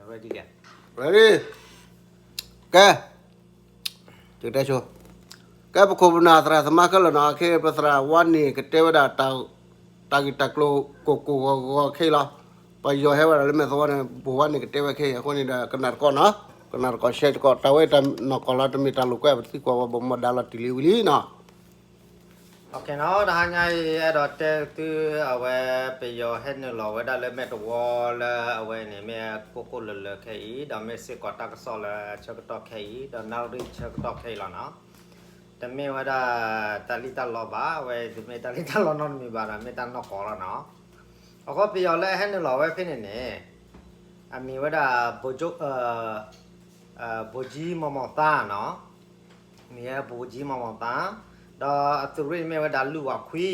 ready ကဲ, ကဲ, ကဲပခိၣ်ပနၢ်သရၣ်သမါခဲလၢာ်နီၤ, ခဲပသရၣ်ဝါန့ၣ်ကတဲဝဲဒၣ် တၢ်ဂ့ၢ်တၢ်ကျိၤကိၢ်ကိၢ်ဂီၤဂီၤခဲအံၤလီၤ. ပယီၤဟဲဝဲဒၣ်လၢမဲာ်သဝီန့ၣ် ပဝါန့ၣ်ကတဲဝဲခဲအံၤအဃိန့ၣ်ဒီး ကနၣ်တကိးနီၤ, ကနၣ်တကိး share တကိး, တၢ်ဝဲတၢ်နီၢ်ကီၢ်လီၤ တမ့ၢ်တၢ်လိာ်ကွဲ ပသံကွၢ်ဝဲဘၣ်မီၢ်ဒါလီၤတံၢ်လံဝံၤလံနီၤ. တဟါညါအံၤ အဲၣ်ဒိးတဲသုအဝဲ ပယီၤဟဲနုာ်လီၤဝဲဒၣ်လၢမဲာ်သဝီလၢအဝဲန့ၣ် မ့ၢ်ကိၢ်ကိၢ်လၢၤလၢၤခဲအံၤ ဒီးမ့ၢ်စ့ၢ်ကီးတၢ်ကစီၣ်လၢအဆၢကတီၢ်ခဲအံၤ ဒီးနၣ်ရံၣ်ဆၢကတီၢ်ခဲအံၤလီၤနီၤ. တမ့ၢ်ဝဲဒၣ်တၢ်လံၣ်တၢ်လီဘၣ်, အဝဲတမ့ၢ်တၢ်လံၣ်တၢ်လီနီတမံၤဘၣ်ဒီး မ့ၢ်တၢ်နီၢ်ကီၢ်လီၤနီၤ. အဃိပယီၤလၢအဟဲနုာ်လီၤဝဲဖဲန့ၣ်န့ၣ် အမံၤဝဲဒၣ် ဗိုလ်ကြီးမောင်မောင်သန်းနီၤ, မံၤဟဲ ဗိုလ်ကြီးမောင်မောင်သန်း, ဒီးအသုးရ့ၣ်မ့ၢ်ဝဲဒၣ် လွံၢ်ဝးခွံ,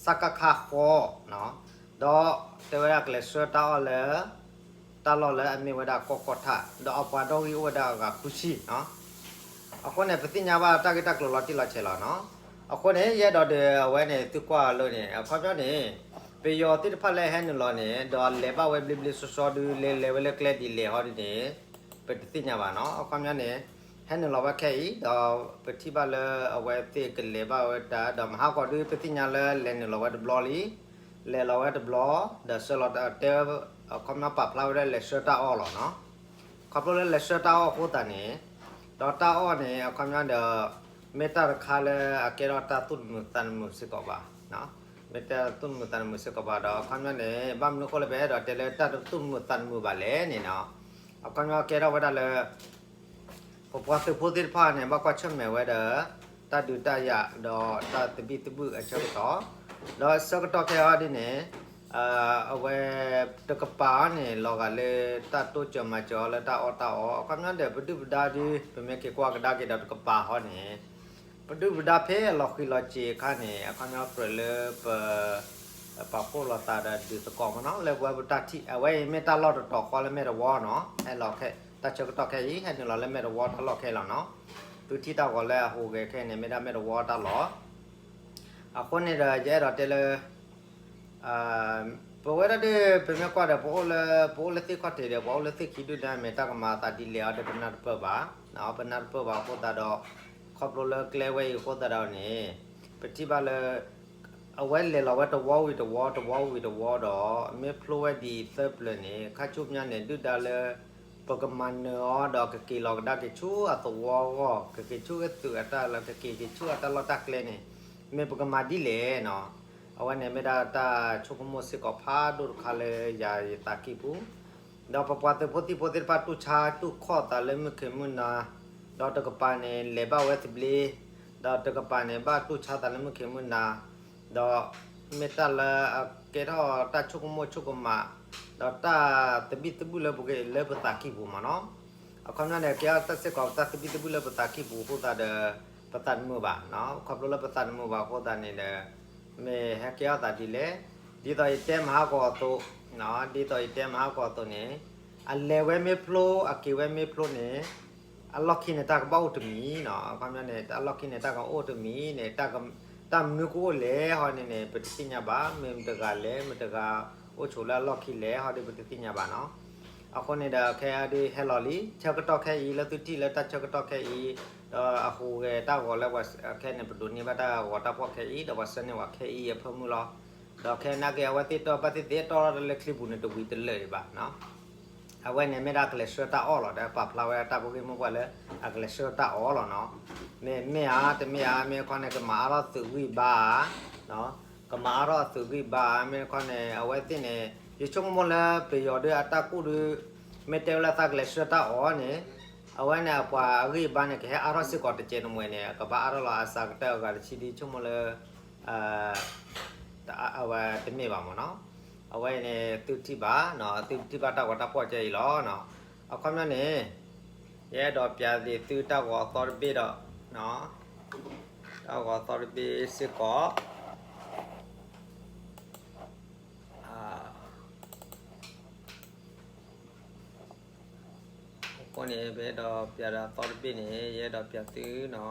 စကခ ဃီ, ဒီးတဲဝဲဒၣ်ကလဲၤဆှၢတၢ်အီၣ်လၢ တၢ်လီၢ်လၢအမ့ၢ်ဝဲဒၣ်ကီၢ်ကီၢ်ထၣ်, ဒီးအပှၤဒီဂံၢ်အိၣ်ဝဲဒၣ်အဂၤဃုဆံနီၤ. အဃိန့ၣ် ပသ့ၣ်ညါဘၣ်တၢ်ဂ့ၢ်တၢ်ကျိၤလီၤတံၢ်လီၤဆဲးလီၤနီၤ. အဃိန့ၣ် ယအဲၣ်ဒိးဒီးအဝဲန့ၣ် သုကွၢ်အလိၤန့ၣ် အခီပညီန့ၣ် ပယီၤသ့ၣ်တဖၣ်လၢဟဲနုာ်လီၤန့ၣ် ဒီးလဲၤဘၣ်ဝဲဘျ့ဘျ့ဆှီဆှီဒုး လဲၤလဲၤဝဲလၢကျဲဒ်လဲၣ်ဟီဒ်န့ၣ် ပတသ့ၣ်ညါဘၣ်နီၤ. အခီပညီန့ၣ် ဟဲနုာ်လီၤဝဲခဲအံၤ ဒီးပထံၣ်ဘၣ်လၢအဝဲသ့ၣ်ကလဲၤဘၣ်ဝဲတၢ် ဒီးမဟါကီးဒုး ပသ့ၣ်ညါလၢလဲၤနုာ်လီၤဝဲတဘျီလံ, လဲၤလီၤဝဲတဘျီ, ဒီးဆှၢလီၤတဲ အခီပညီပာ်ဖျါဝဲဒၣ်လဲၤဆှၢတၢ်အီၣ်လီၤနီၤ. ခီဖျိလၢလဲၤဆှၢတၢ်အီၣ်အဃိသတးန့ၣ်, ဒီးတၢ်အီၣ်န့ၣ် အခီပညီဒီး မ့ၢ်တၢ်တခါလၢအကဲထီၣ်တၢ်သူၣ်တမုာ်သးတမုာ်စ့ၢ်ကီးဘၣ်. မ့ၢ်တၢ်သူၣ်တမုာ်သးတမုာ်စ့ၢ်ကီးဘၣ်ဒီး အခီပညီန့ၣ် ဘၣ်မနုၤအဃိလၢပအဲၣ်ဒိးတဲလၢတၢ်တသူၣ်တမုာ်သးတမုာ်ဘၣ်လဲၣ်န့ၣ်နီၤ. အခီပညီကဲထီၣ်ဝဲဒၣ်လၢ ပပှၤသုးဖိသ့ၣ်တဖၣ်န့ၣ် ဘၣ်ကွၢ်ဆၢၣ်မဲာ်ဝဲဒီး တၢ်ဒုးတၢ်ယၤဒီးတၢ်သဘံၣ်သဘုၣ်အဆၢကတီၢ်, ဒီးဆၢကတီၢ်ခဲအံၤဒ်န့ၣ် အဝဲတကပၤအီၤန့ၣ် လီၤဂာ်လၢတၢ်တိစၢၤမၤစၢၤအီၤလၢတၢ်အီၣ်တၢ်အီ, အခီပညီဒီး ပဒုၣ်ပဒါဒုး ပမ့ၢ်က့ၤကွၢ်ကဒါက့ၤဒီးတကပၤအီၤန့ၣ် ပဒုၣ်ပဒါဖဲအလီၤဃံၤလီၤစ့ၤအခါန့ၣ် အခီပညီကြၢးလၢပ ပာ်ဖှိၣ်လိာ်သးဒီးဒုးသကိးမနီၤ လၢပဝဲပတၢ်ထံၣ် အဝဲအံၤမ့ၢ်တၢ်လီၢ်တတီၤဃီလၢမဲာ်တဝီနီၤ, ဟဲလီၤခဲ တၢ်ဆၢကတီၢ်ခဲအံၤ ဟဲနုာ်လီၤလၢမဲာ်တဝီတၢ်လီၢ်ခဲလီၤနီၤ. သုထံၣ်တၢ်ဂီၤလၢအဟူးဂဲၤခဲအံၤန့ၣ် မ့ၢ်ဒၣ်မဲာ်တဝီတၢ်လီၢ်, အဃိန့ၣ်ဒီး ယအဲၣ်ဒိးတဲလၢ ပဝဲဒၣ်ဒီး ပမ့ၢ်ကွၢ်ဒီး ပအိၣ်လၢ ပအိၣ်လၢသ့ၣ်ခီၣ်ထံးဒီး ပှၤအိၣ်လၢသ့ၣ်ခံဒုၣ်ဒါ မ့ၢ်တၢ်ကမၤအသးဒ်လဲၣ်အီၤဒီး ပနၢ်တပၢၢ်ဘၣ်, ပနၢ်တပၢၢ်ဘၣ်အဃိသတးဒီး ခီဖျိလၢကျဲဝဲအံၤအဃိသတးဒီးန့ၣ် ပထံၣ်ဘၣ်လၢ အဝဲလဲၤလီၤဝဲတဝီဝံၤတဝီ တဝီဝံၤတဝီဒီး မ့ၢ်ဖျိဝဲဒ်အံၤသၢပျၢၤန့ၣ် ခါဆူညါန့ၣ် ဒုၣ်ဒါလၢ ပကမၤနၢၤအီၤဒီးကက့ၤလီၤကဒါက့ၤဆူအသဝီအဂီၢ် ကက့ၤဆူအသုးအတၢ်လီၢ် ကက့ၤက့ၤဆူအတၢ်လီၢ်တၢ်ကျဲန့ၣ် မ့ၢ်ပကမၤဒ်လဲၣ်နီၤ. အဝဲန့ၣ်မ့ၢ်ဒၣ်တၢ်ဆိကမိၣ်စ့ၢ်ကီးဖးဒိၣ်တခါလၢယၤယသးကံၢ်ပူၤ ဒီးပပှၤသုးဖိသံၣ်ဖိသ့ၣ်တဖၣ်တူၢ်ဆါတူၢ်ခီၣ်သးလၢမုၢ်ခ့မုၢ်နၤ, ဒီးတကပၤန့ၣ် လဲၤဘၣ်ဝဲသဘျ့, ဒီးတကပၤန့ၣ် ဘၣ်တူၢ်ဆါသးလၢမုၢ်ခ့မုၢ်နၤ, ဒီးမ့ၢ်တၢ်လၢအကဲထီၣ်တၢ်ဆိကမိၣ်ဆိကမး, ဒီးတၢ်သဘံၣ်သဘုၣ်လၢပဂ့ၤလၢပသးကံၢ်ပူၤမးနီၤ. အခီပညီန့ၣ် ကဲထီၣ်တၢ်စ့ၢ်ကီးတၢ်သဘံၣ်သဘုၣ်လၢပသးကံၢ်ပူၤအဃိသတးဒီး ပသးတမုာ်ဘၣ်, ခီဖျိလၢပသးတမုာ်ဘၣ်အဃိသတးန့ၣ်ဒီး မ့ၢ်ဟဲကဲထီၣ်သးဒ်လဲၣ်, ဒ်သိးယတဲမဟါကီးအသိး, ဒ်သိးယတဲမဟါကီးအသိးန့ၣ်, အလဲၤဝဲမ့ၢ်ဖျိ အက့ၤဝဲမ့ၢ်ဖျိန့ၣ်, အလီၢ်ခံန့ၣ်တၢ်ကဘၣ်အိၣ်တမံၤနီၤ. အခီပညီန့ၣ် အလီၢ်ခံန့ၣ်တၢ်ကအိၣ်တမံၤန့ၣ် တၢ်မနုၤကအိၣ်လဲၣ်ဟီန့ၣ်န့ၣ် ပတသ့ၣ်ညါဘၣ်. မ့ၢ်မတဂၤလဲၣ် မတဂၤအိၣ်ဆိးလၢအလီၢ်ခံလဲၣ်ဟီဒီး ပတသ့ၣ်ညါဘၣ်နီၤ. အဃိန့ၣ်ဒီး ခဲအံၤဒုးဟဲလီၤလံ ဆၢကတီၢ်ခဲအံၤ လၢသုထံၣ်လၢတၢ်ဆၢကတီၢ်ခဲအံၤ, ဒီးအဟူးဂဲၤတၢ်ဂီၤလၢပှၤခဲန့ၣ် ပဒိးန့ၢ်ဘၣ်တၢ်ဂီၤတၢ်ဖှီၣ်ခဲအံၤ ဒီးပှၤဆှၢန့ၢ်ဝဲခဲအံၤအဖၢမုၢ်လီၤ. ဒီးခဲနာ်က့ အဝဲသ့ၣ်တီၢ်ဘၣ်သ့ၣ်သ့ၣ်တီၢ်ထီၣ်လၢချံပူၤန့ၣ် တဝံၤတလၢာ်ဒံးဘၣ်နီၤ. အဝဲန့ၣ်မ့ၢ်ဒၣ်ကလဲၤဆှၢတၢ်အီၣ်လီၤ ဒီးပာ်ဖျါဝဲတၢ်ဖိဂ့ၢ်မိၢ်ပှၢ်လၢ အကလဲၤဆှၢတၢ်အီၣ်လီၤနီၤ. မ့ၢ်မ့ၢ်ဧါ တမ့ၢ်ဧါ မ့ၢ်ခီန့ၣ် ကမၤအါထီၣ်သုးဂံၢ်ဘါဧါ, ကမၤအါထီၣ်အသုးဂံၢ်ဘါဧါ မ့ၢ်ခီန့ၣ် အဝဲသ့ၣ်န့ၣ် ယဆိကမိၣ်လၢပယီၤဒုးအတၢ်ကူၣ်ဒုး မ့ၢ်တဲဝဲလၢသးကလဲၤဆှၢတၢ်အီၣ်န့ၣ် အဝဲန့ၣ်အပှၤအဂံၢ်အဘါန့ၣ် ကဟဲအါထီၣ်စ့ၢ်ကီးတကဲးတမှဲၤန့ၣ် အကဘၣ်အါထီၣ်လီၤအစှၤကတၢၢ်အဂၤတဆံဒုး ဆိကမိၣ်လၢ အဝဲတမ့ၢ်ဘၣ်မ့ၢ်နီၤ. အဝဲန့ၣ်သုထံၣ်ဘၣ်, သုထံၣ်ဘၣ်တၢ်ဂီၤတၢ်ဖှီၣ်ကဲအံၤလီၤ. အခီပညီန့ၣ် ယအဲၣ်ဒိးပျးဒံးသုတၢ်ဂီၤအသီတဘ့ၣ်ဒီး တၢ်ဂီၤအသီတဘ့ၣ်စ့ၢ်ကီး အဃိန့ၣ် ပအဲၣ်ဒိးပျးဒီးအသီတဘ့ၣ်န့ၣ် ယအဲၣ်ဒိးပျးသုနီၤ.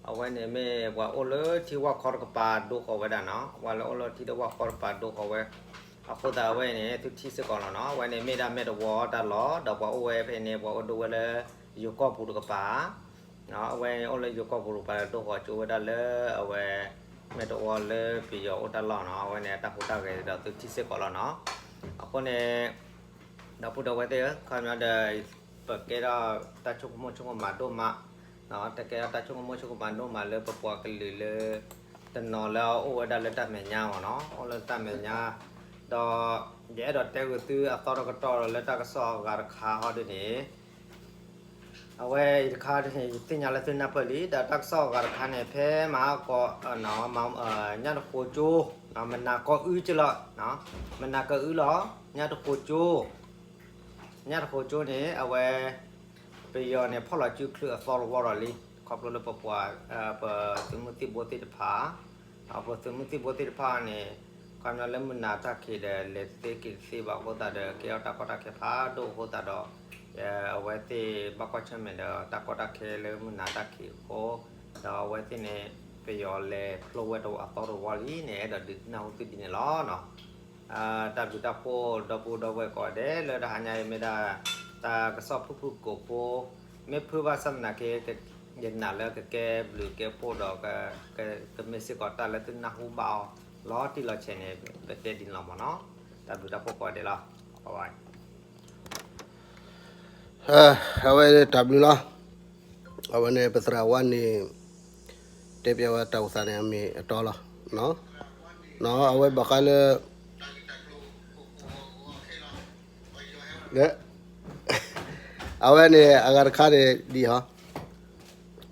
အဝဲန့ၣ်မ့ၢ်ပှၤအိၣ်လၢထံဝၣ်ခီတကပၤဒိဃီၤဝဲဒၣ်နီၤ. ပှၤလၢအိၣ်လၢထံတဝၣ်ခီတကပၤဒိဃီၤဝဲ, အဃိသတးအဝဲန့ၣ် သုထံၣ်စ့ၢ်ကီးလီၤနီၤ, အဝဲန့ၣ်မ့ၢ်ဒၣ်မဲာ်တဝီတၢ်လီၢ်, ဒီးပှၤအိၣ်ဝဲဖဲန့ၣ် ပှၤအိၣ်ဒိၣ်ဝဲလၢယိၤကီၢ်ပူၤတကပၤ, အဝဲအိၣ်လၢယိၤကီၢ်ပူၤတကပၤ ဒိၣ်ဃီၤကၠိဝဲဒၣ်လၢအဝဲ မဲာ်တဝီလၢပယီၤအိၣ်တၢ်လီၢ်နီၤ, အဝဲန့ၣ်အတၢ်ဟူးတၢ်ဂဲၤဒီးသုထံၣ်စ့ၢ်ကီးလီၤနီၤ. အဃိန့ၣ် ဒီပုၢ်ဒီဝဲၢ်သ့ၣ်ဧၢ, ခီပညီဒီး ပကဲထီၣ်တၢ်ဆိကမိၣ်ဆိကမးဒိၣ်မး, တကဲထီၣ်တၢ်ဆိကမိၣ်ဆိကမးဒိၣ်မးလၢပပှၤကလုာ်လၢ တနီၤလၢအအိၣ်ဝဲဒၣ်လၢတၢ်မဲာ်ညါမ့ၢ်နီၤ, အိၣ်လၢတၢ်မဲာ်ညါ, ဒီးယအဲၣ်ဒိးတဲဂုာ်သုအသီတကတီၢ်လၢတၢ်ကစီၣ်အဂၤတခါဟီဒ်န့ၣ် အဝဲအံၤတခါန့ၣ် ယသ့ၣ်ညါလၢသုနၢ်ပၢၢ်လံ, ဒီးတၢ်ကစီၣ်အဂၤတခါန့ၣ် ဖဲမဟါကီး ညၣ်တဃိကၠိ, မနၤကီၢ်အူကၠိလီၤ, မနၤကအူလီၤ, ညၣ်တဃိကၠိ, ညၣ်တဃိကၠိန့ၣ် အဝဲ ပယီၤန့ၣ် ဖီၣ်လီၤစုချုးအသီတဝီဒီးလံ, ခီဖျိလၢပပှၤ ပသုးမုၢ်သံၣ်ဘိသ့ၣ်တဖၣ် ပသုးမုၢ်သံၣ်ဘိသ့ၣ်တဖၣ်န့ၣ် ခီပညီလၢမုၢ်နၤတၢ်ခံးဒီး လဲၤသ့က့ၤတသ့ဘၣ်အဃိသတးဒီး ကဲထီၣ်တၢ်ကီတၢ်ခဲဖးဒိၣ်အဃိသတးဒီး အဝဲသ့ၣ်ဘၣ်ကွၢ်ဆၢၣ်မဲာ်ဒီးတၢ်ကီတၢ်ခဲလၢမုၢ်နၤတၢ်ခံးအဃိ, ဒီးအဝဲသ့ၣ်န့ၣ် ပယီၤလဲၤဖျိဝဲအသီတဝီလံန့ၣ် အဲၣ်ဒိးဒုးနၢ်ဟူသုဒ်န့ၣ်လီၤ. တၢ်ဘျုးတၢ်ဖှိၣ်ဒီပုၢ်ဒီဝဲၢ်ကိးဂၤဒဲး လၢတဟါညါအံၤမ့ၢ်ဒၣ် တၢ်ကစီၣ်ဖုၣ်ဖုၣ်ကိာ်ဖိ, မ့ၢ်ဖုၣ်ဘၣ်ဆၣ်သနာ်က့ ယနာ်လၢကကဲဘျုးကဲဖှိၣ်ဒီး ကမ့ၢ်စ့ၢ်ကီးတၢ်လၢသုနၢ်ဟူဘၣ်အီၤ လီၤတံၢ်လီၤဆဲးန့ၣ် ပတဲဒ်န့ၣ်လီၤမ့ၢ်နီၤ. တၢ်ဘျုးတၢ်ဖှိၣ်ကိးဂၤဒဲးလီၤ. အဝဲတၢ်ဘျုးလီၤ. အဝဲန့ၣ် ပသရၣ်ဝါန့ၣ် တဲပျဲဝဲတၢ်အိၣ်သးန့ၣ် အမ့ၢ်အတီလီၤ. အဝဲဘၣ်ဃးလၢ အဝဲန့ၣ် အဂၤတခါန့ၣ် ဒ်ဟီ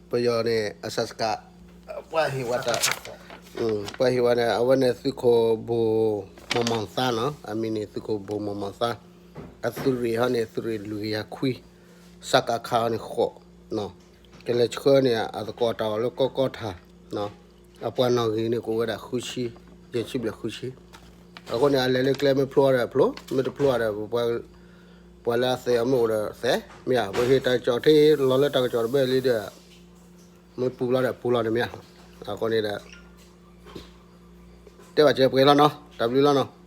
ပယီၤန့ၣ် အစၢစကး ပှၤဟ့ၣ်ဝဲတၢ် ပှၤဟ့ၣ်ဝဲန့ၣ် အဝဲန့ၣ် သုးခိၣ်ဘိၣ်မီၢ်မီၢ်သါနီၤ, အမံၤန့ၣ် သုးခိၣ်ဘိၣ်မီၢ်မီၢ်သါ, အသုးရ့ၣ်ဟီန့ၣ် သုးရ့ၣ်လွံၢ်ကယၤခွံ, စကခ ဟီန့ၣ်ဃိး, ကလဲၤဆှၢန့ၣ် အသကိးတၢ်အီၣ်လၢကီကီထၣ်, အပှၤနီၣ်ဂံၢ်န့ၣ် ကအိၣ်ဝဲဒၣ်ဃုဆံ, ယဲၢ်ဆံဘျဲၣ်ဃုဆံ, အဃိန့ၣ် အလဲၤလၢကျဲမ့ၢ်ဖျိအီၤဒီးဖျိ, မ့ၢ်တဖျိအီၤဒီး ပှၤလၢအသဲးအီၤမ့ၢ်အိၣ်ဒီးသဲး, မ့ၢ်ဧါ, ပဟ့ၣ်တၢ်ကစီၣ်ထဲလီၤလၢတၢ်ကစီၣ်တဘ့ၣ်လံဒီး မ့ၢ်ပူၤလီၤဒီးပူၤလီၤန့ၣ်မ့ၢ်ဧါ, အဃိန့ၣ်ဒီး တဲဘၣ်စဲပှဲၤလီၤနီၤ, တၢ်ဘျုးလီၤနီၤ.